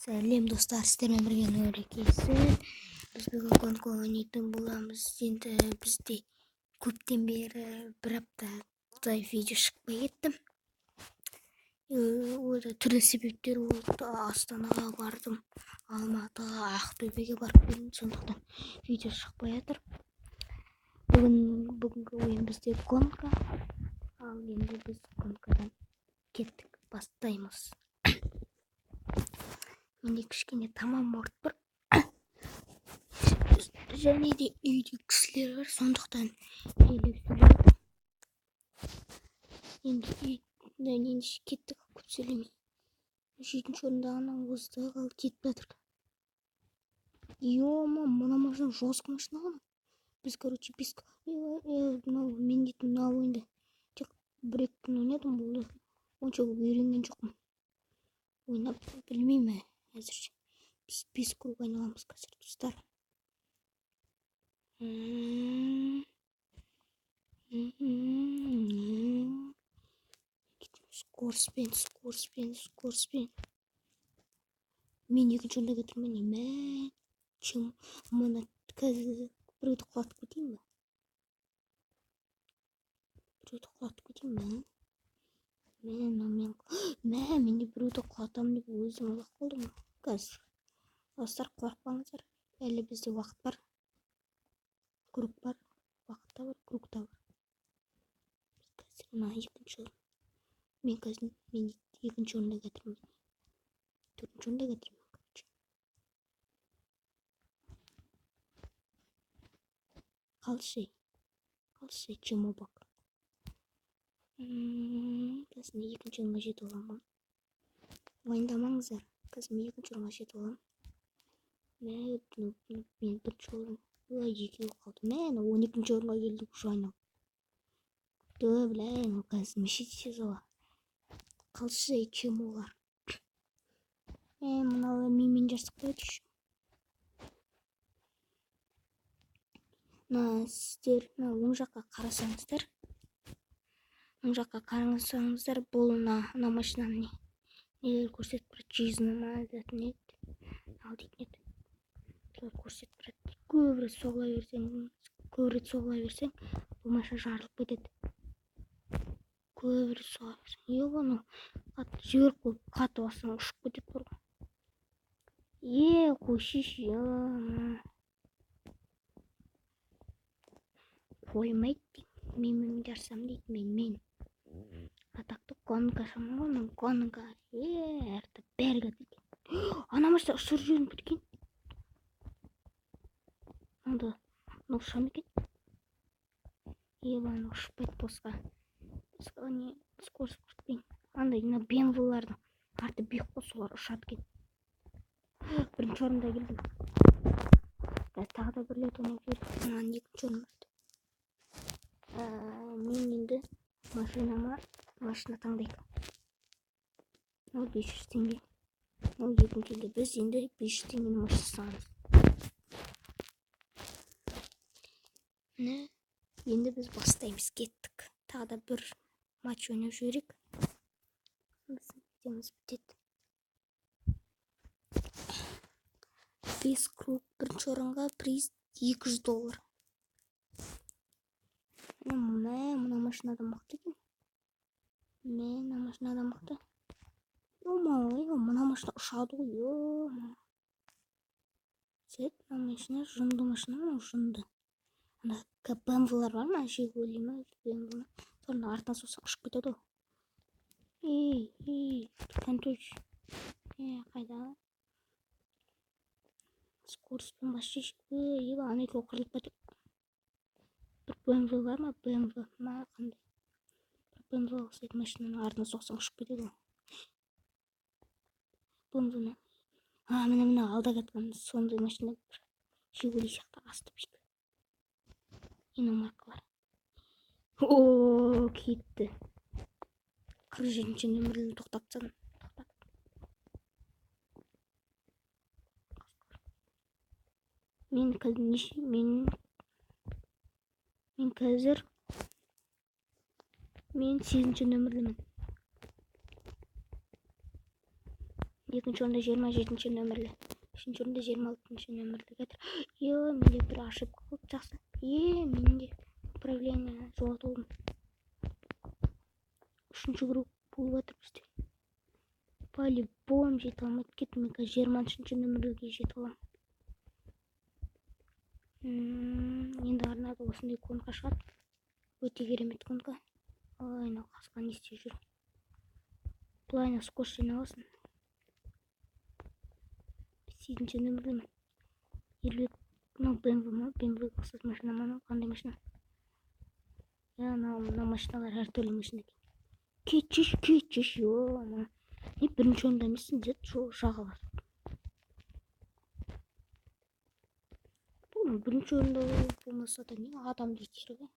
Сәлем достар, сіздермен бірге Нұрекесін. Біз бүгін гонка ойнайтын боламыз. Енді бізде көптен бері бір аптадай видео шықпай кетті. Ода түрлі себептер болды. Астанаға бардым, Алматыға, Ақтөбеге барып келдім. Сондықтан видео шықпай жатыр. Бүгінгі ойын бізде гонка. Ал енді біз гонкадан кеттік, бастаймыз. Менде кішкене тамам ауырып тұр. Және де үйде кісілер бар, сондықтан жайлап сөйлеп. Енді енді кеттік, көп сөйлемей. 7-ші орындағынан озды қалды, кетіп жатыр. Ё-ма, мына машина жёсткий машина ғой. Біз, короче, бес мынау мен дейтін мына ойынды тек бір-екі күн ойнадым, болды. Онша көп үйренген жоқпын. Ойнап білмеймін әзірше. Біз 5 круг айналамыз қазір, достар. Скороспен, скороспен, скороспен. Мен екінші орында кетірмін, мә, чем мына қазір біреуді құлатып кетейін ба? Біреуді құлатып кетейін ба? Мә, мен, мә, мен де біреуді құлатамын деп өзім ойлап қалдым. Қазір, достар, қорықпаңыздар. Әлі бізде уақыт бар. Круг бар, уақыт та бар, круг та бар. Қазір мына екінші орын. Мен қазір, мен екінші орында кетірмін. Төртінші орында кетірмін, короче. Қалшы, қалшы, чемобак. Қазір мен екінші орынға жетіп аламын. Уайымдамаңыздар, қазір мен екінші орынға жетіп аламын. Мә, мен бірінші орын. Ой, екеуі қалды. Мә, ана 12-ші орынға келдік уже айналып. Тө, бля, анау қазір мешіт сала. Қалшы, чемолар. Мыналар менімен жарысып қояды еще. Мына сіздер, мына оң жаққа қарасаңыздар, оң жаққа қарасаңыздар, бұл мына машинаны нелер көрсетіп тұрады, жизнь ма дейтін еді, ал дейтін еді. Солар көрсетіп тұрады. Көп рет соғыла берсең, көп рет соғыла берсең, бұл машина жарылып кетеді. Көп рет соға берсең, е, оны қатты жіберіп қойып, қатты бассаң ұшып кетеді бар ғой. Е, қойшиш, е. Қоймайды дейді. Мен жарысам дейді, мен. Атақты гонкашымын ғой, мен гонка. Е, әрті бәрі кетеді екен. Ана машина ұшырып жіберіп кеткен. Анда, мынау ұша ма екен? Е, ана ұшпайды босқа. Босқа не, скорость құртпайын. Андай, мына БМВ-лардың арты биік қой, солар ұшады екен. Бірінші орында келдім. Қазір тағы да бір рет ойнап жіберейік. Мынаны екінші орын болды. Мен енді машинама машина таңдайық. Мынау 500 теңге. Мынау 2000 теңге. Біз енді 500 теңгенің машинасын аламыз. Міне, енді біз бастаймыз, кеттік. Тағы да бір матч ойнап жіберейік. Біздің видеомыз бітеді. 5 круг бірінші орынға приз 200 доллар. Мә, мына машина да мықты екен. Мә, мына машина да мықты. Ё-моё, мына машина ұшады ғой, ё-моё. Сет, мына машина жынды машина, мынау жынды. Ана БМВ-лар бар ма? Жигули ма? БМВ ма? Соның артынан соқсаң ұшып кетеді ғой. Ей, ей, контуч. Е, қайда? Скоростьпен бас шеш. Ей, ана екеуі қырылып кетті. Бір БМВ бар ма? БМВ ма, қандай? Бір БМВ ұқсайтын машинаның артына соқсаң ұшып кетеді ғой. БМВ-ны. А, міне, міне, алда кеткен сондай машина бір Жигули сияқты асты биік. Иномаркалар. О, кетті. 47-ші нөмірлі тоқтатып тастадым. Тоқтат. Мен қазір неше, мен, мен қазір, мен 8-ші нөмірлімін. Екінші орында 27 нөмірлі. Үшінші орында 26 нөмірлі жатыр. Е, менде бір ошибка болды, жақсы. Е, менде управление жоғалтып алдым. Үшінші круг болып жатыр бізде. По-любому жете алмайды кеттім. Мен қазір 23 нөмірліге жете аламын. Енді арнада осындай гонка шығады. Өте керемет гонка. Ой, мынау қасқа не істеп жүр? Былайына скотч жинап алсын. 8 нөмірлімін. 52, мынау BMW ма? BMW ұқсас машина ма? Мынау қандай машина? Я, мынау машиналар әртүрлі машина екен. Кетшіш, кетшіш, ё-ма. Не, бірінші орында емессің, деді, жаға басып. Бұл бірінші орында болмаса да не адамды итеріп, ә?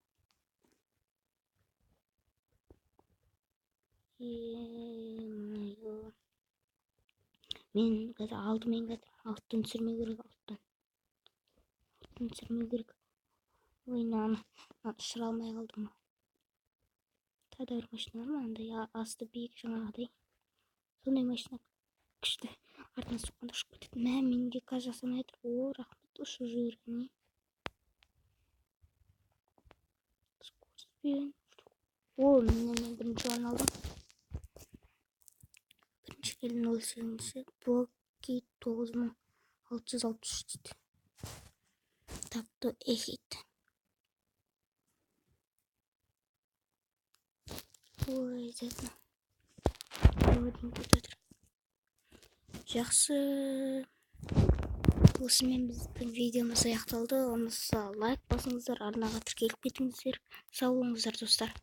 Е-мое. Мен қазір алдымен қазір алтын түсірмеу керек, алтын. Алтын түсірмеу керек. Ой, мынаны ұшыра алмай қалдым. Тағы да бір машина бар ма? Андай асты биік жаңағыдай. Сондай машина күшті. Артынан соққанда ұшып кетеді. Мә, менде қазір жасамай жатыр. О, рахмет, ұшып жібергеніне. Скоростьпен. О, міне мен бірінші орын алдым. Бірінші келді нөл сегізінші. Блоки тоғыз мың алты жүз алпыс үш дейді. Тапты эхит. Ой, зәтіні. Жақсы. Осымен біздің видеомыз аяқталды. Ұнаса лайк басыңыздар, арнаға тіркеліп кетіңіздер. Сау болыңыздар, достар.